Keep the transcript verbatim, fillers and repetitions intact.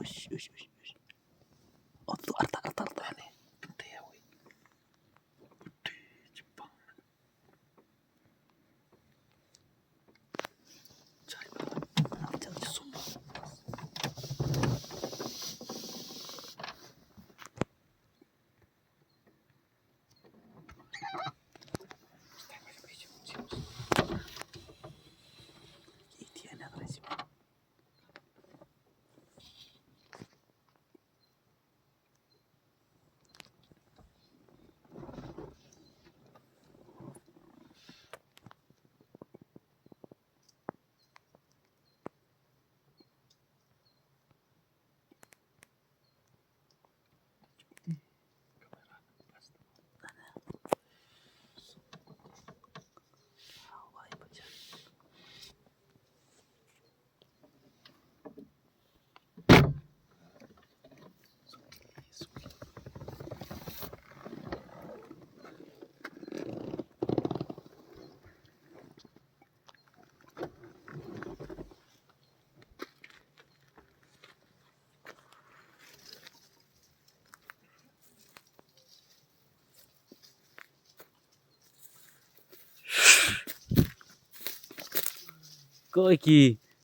Ush, ush, ush, ush. Oh, tu arta, arta, arta ne. Kynthei wei. Kynthei jepang. Jai ba. Jai sum. Ko ki